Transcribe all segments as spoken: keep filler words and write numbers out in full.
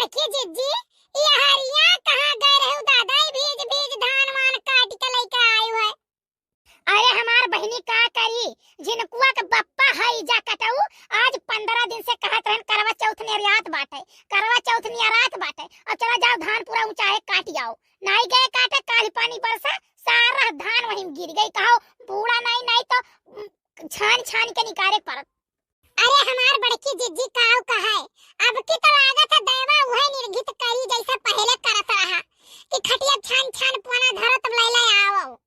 बड़की जिज्जी, ई हरिया कहाँ गए रहू दादा, ई भीज भीज धान वान काट के लइके आयु है। अरे हमार बहिनी का करी, झिनकुआ के बप्पा हई जा कटऊ, आज पन्द्रह दिन से कहत रहन करवा चौथ नियरात बाटे, करवा चौथ नियरात बाटे, अब चला जाओ धान पूरा ऊंचाहे काट आओ। नाई गए काटे, काल पानी बरसा, सारा धान वहीं गिर गई। कहो बूढ़ा नाई, नाई तो, उम, छान छान के निकारे के पड़त। अरे हमार बड़की जिज्जी काऊ कहे, अब की तो लागत है दैवा उहे निर्घित करी जैसे पहले करत रहा, कि खटिया छान छान पोना धरत लैले आओ।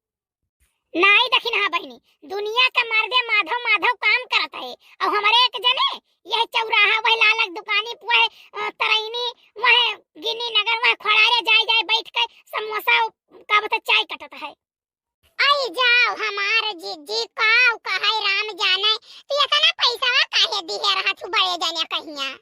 नाई दखिनहा बहिनी, दुनिया का मर्दे माधव माधव काम करत है, और हमरे एक जने यह चौराहा, वह लालक दुकानी, वह, अ, तरैनी, वह गिनी नगर, वह खोड़ारे जाए जाए बैठ के समोसा, का बता, चाय कटत है। आई जाओ हमार जिज्जी, काऊ कहे राम जाने, तू इतना पैसा काहे दिहे रहा तू बड़े जने कहिया?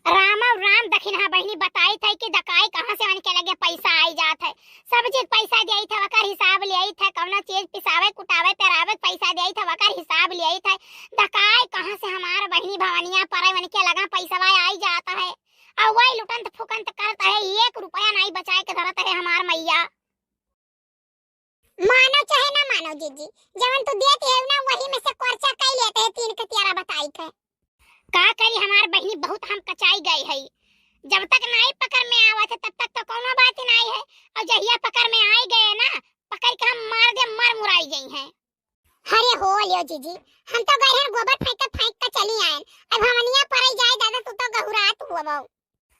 राम और राम दखिनहा बहिनी बताई थे कि दकाई कहाँ से उनके लगे पैसा आई जात है। सब चीज पैसा दियाई थे, वकर हिसाब लियाई थे, कौनो चीज पिसावे, कुटावे, पेरावे के पैसा दियाई थे, वकर हिसाब लियाई थे। दकाई कहाँ से हमार बहिनी भवनिया परे उनके लगा पैसा आई जात है। और वही लुटंत फुकंत करत है, एक रुपया नाई बचाए के धरत है हमार मैया। मानो चाहे ना मानो जिज्जी, जवन तू देत है ना, वही में से खर्चा कई लेते हैं तीन के तियारा बताई के। का करी हमार बहिनी, बहुत हम कचाई गए हई। जब तक नाई पकड़ में आवत है, तब तक तो कौनो बात ही नाई है, और जहिया पकड़ में आई गए ना, पकड़ के हम मार दे, मर मुराई गई हैं। अरे हो लियो जिज्जी, हम तो गए हैं गोबर फेंक के, फेंक के चली आए। अब भवनिया परे जाए दादा, तू तो गहुरात हुआ बाऊ।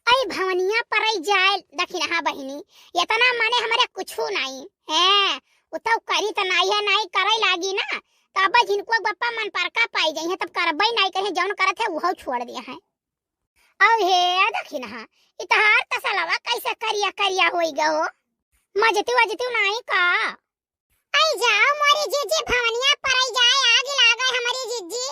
अई भवनिया परई जाए दखिनहा बहिनी, इतना मने हमरे कुछू नाई है। उ तो करी त नाई है, नाई करे लागी ना, तब जिनको बप्पा मन पर का पाई जाई है, तब करबई नाई कहे, जौन करत है उहो छोड़ दिया है। अब हे दखिनहा, इतहार तसलवा कैसे करिया करिया होई गो, मजतू अजतू नाई का? आई जाओ मोरी जिज्जी, भवनिया परई जाए, आग लागे हमरी जिज्जी।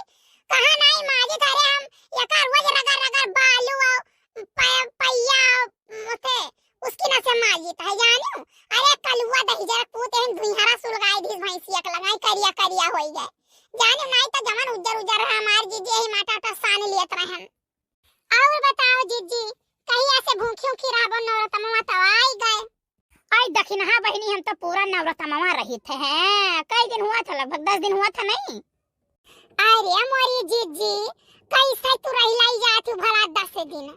कहाँ नाई माजित, अरे हम एका रोज रगड़ रगड़ बालू और प-, पैया और उसे उसकी न से माजित है जानियो। अरे कलुआ दही जरा पूत एहन धुइहरा सुलगाई दिस भैंसिया के लगाई करिया करिया होई गए। जानियो नाई तो जमन उज्जर उज्जर रहा हमार जिज्जी, यही माटा उटा सान लियत रहन। और बताओ जिज्जी, कहिया से भूखी उखी रहबो, नौरतमवा तो आई गए। आई दखिनहा बहिनी, हम तो पूरा नौरतमवा रही थे हैं, कई दिन हुआ था, लगभग दस दिन हुआ था नहीं। अरे मोरी जिज्जी, कैसे तू रहिलाई जात हूँ भला दस दिन?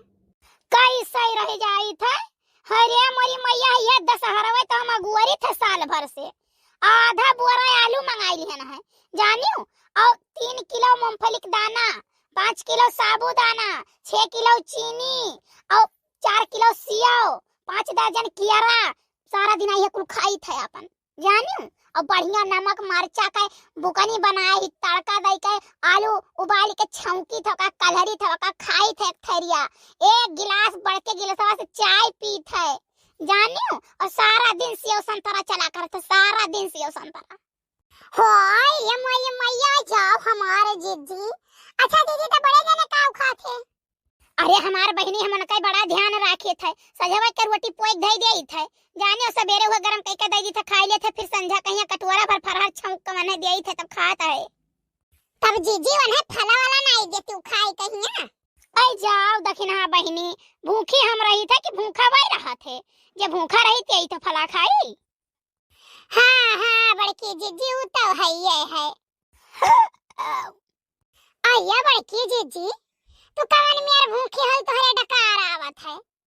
कैसे रह जाई थे? अरे मोरी मैया, ये दशहरवे तो हम अगुअरी थे साल भर से, आधा बोरा आलू मंगाई लिहन है जानियो, और तीन किलो मूंगफली के दाना, पाँच किलो साबूदाना, छह किलो चीनी और चार किलो सेव, पाँच दर्जन कियरा, सारा दिन ये कुल खाई थे अपन जानियो। और बढ़िया नमक मरचा के बुकनी बनाए ही, तड़का दई के, आलू उबाल के छौंकी थे, ओका कलहरी थे, ओका खाई थे एक थरिया, एक गिलास बड़के गिलासवा से चाय पी थे जानियो। और सारा दिन सेव संतरा चला करत है, सारा दिन सेव संतरा। हाय, ये मोरी मैया जाओ हमारे जिज्जी। अच्छा दीदी, तो बड़े जने काऊ खात है? अरे हमार बहिनी, हम उनका बड़ा ध्यान राखे थे, सजवा के रोटी पोई धई देई थे जानियो, सबेरे हुआ गरम कई के दे दी थे, खाई ले थे, फिर संझा कहिया कटोरा भर फरहर छौंक के मने देई थे, तब खात है। तब जिज्जी उन्हें फला वाला नाई देती खाई कहिया? आई जाओ दखिनहा बहिनी, भूखी हम रही थे कि भूखा वही रहा थे, जे भूखा रही थे तो फला खाई। हाँ, हाँ, बड़की जिज्जी, उ तो हइये है। अइया बड़की जिज्जी, तू कवन मेर भूखी हल, तोहरे डकार आवत है?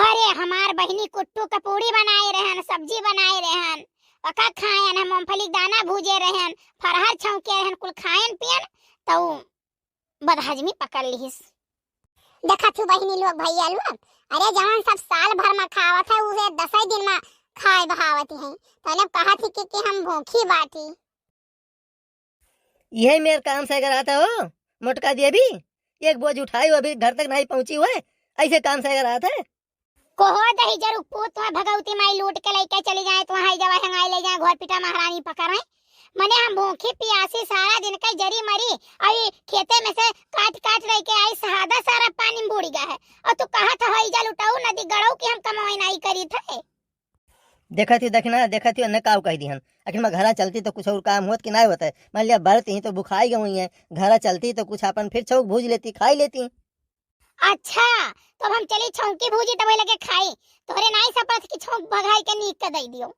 अरे, हमार बहिनी कुट्टू के पूड़ी बनाए रहन, सब्जी बनाए रहन, ओका खायन, हम मूंगफली के दाना भूजे रहन, फरहर छौंके रहन, कुल खायन पियन, तऊ बदहजमी पकड़ लिहिस। देखत हूँ बहिनी लोग, भैया लोग, अरे जवन सब साल भर में खावत है, उहे दसई दिन में खाए बहावत हैं। तो ने कहत ही कि, कि हम भूखी बाटी। यही मेर काम से रहत है हो, मोटका देवी, एक बोझ उठाई, अभी घर तक नहीं पहुँची हुए, ऐसे काम से रहत है। कोहो दही जरुक पूत, वहाँ भगवती माई लूट के लेके चली जाए, तो वहाँ जवा हंगाई ले जाए, घोर पीटा महारानी पकड़े। मने हम भूखी पियासी सारा दिन के जरी मरी, अई खेते में से काट काट लेके आई, सहादा सारा पानी में बूड़ गया है। और तू कहत है, "हई जा लुटाऊ नदी गड़ऊ," कि हम कमाई नाई करी थे। देखत ही दखिनहा, देखत ही, अन्ने काऊ कह दिहन। आखिर मैं घरा चलती तो कुछ और काम होत कि नाई होत है? मान लिया, बरत ही तो भुखाई गई है, घरा चलती तो कुछ अपन फिर छौक भूज लेती, खाई लेती। अच्छा, तो अब हम चली छौंकी भूजी तब लगे खाई। तोहरे नाई सपत कि छौंक भगाई के नीक के दई दियो।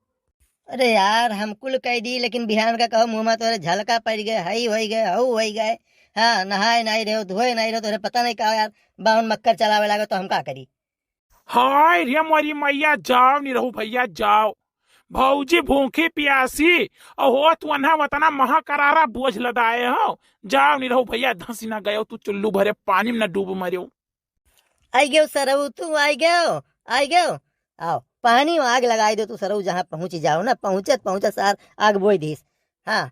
अरे यार, हम कुल कह दी, लेकिन बिहान का कहो मुँह में तोहरे झलका पड़ गए, हई होई गए, हऊ होई गए। हाँ, नहाए नाई रहो, धोए नाई रहो, तोहरे पता नहीं का यार, बावन मक्कर चलावे लागे तो हम का करी? हाय रे मोरी मैया, जाओ निरहू भैया, जाओ। भौजी भूखी प्यासी, और हो तू अन्हा वतना महा करारा बोझ लदाए हो। जाओ निरहू भैया, धंसी ना गयो तू चुल्लू भरे पानी में ना डूब मरियो। आई गयो सरऊ, तू आई गयो, आई गयो। आओ, पानी में आग लगाई दो तू सरऊ, जहाँ पहुँची जाओ ना, पहुँचत पहुँचत सार आग बोई दीस। हाँ।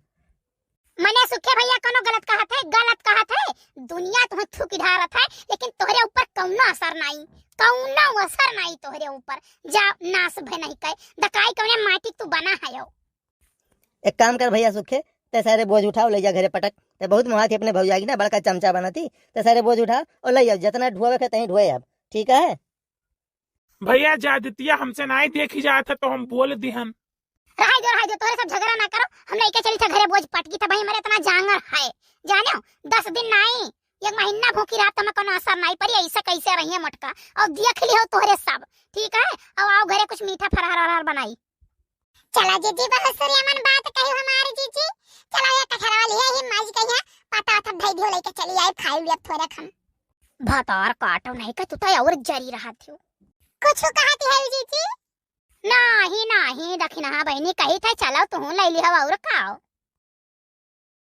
मने सुखे भैया कोनो गलत कहत है, गलत कहत है। दुनिया तुम्हें थूक ढारत है, लेकिन तोहरे ऊपर कौनो असर नाई, कौनो असर नाई तोहरे ऊपर। जा नाश भे नहीं कहे, दकाई कौने माटी तू बना है हो। एक काम कर भैया सुखे, ते सारे बोझ उठाओ, ले जा घरे पटक। ते बहुत मोहात ही अपने भौजाई की ना, बड़का चमचा बना थी। ते सारे बोझ उठाओ और ले जाओ, जितना ढुआवे के तहीं ढुए अब, ठीक है? भैया, ज्यादतिया हमसे नाई देखी जात है, तो हम बोल दिहन। रहाई दो, रहाई दो, तोहरे सब झगड़ा ना करो, हम लइके चली थे घरे बोझ पटकी, तब हमारे इतना जांगर है, जाने हो, दस दिन नाई, एक महीना भूखी रहा, तो हमें कोनो असर नाई पड़ी, ऐसे कैसे रहिए मोटका, और देख ली हो तोहरे सब, ठीक है? अब आओ घरे कुछ मीठा फरहर वरहर बनाई। चला जीजी, बहुत सुरिया मन बात कही हमारे जीजी, चला ये कठरवा लिया ही माज कहिया, पता था धई दियो लइके चली आई, खाई लिया थोड़े खम। भतार काटो नहीं का, तू तो और जरी रहा थियो। कुछ कहती है जीजी? नाही, नाही, दखिनहा बहिनी कही थे, चलो तुहूँ ले लिहव और का।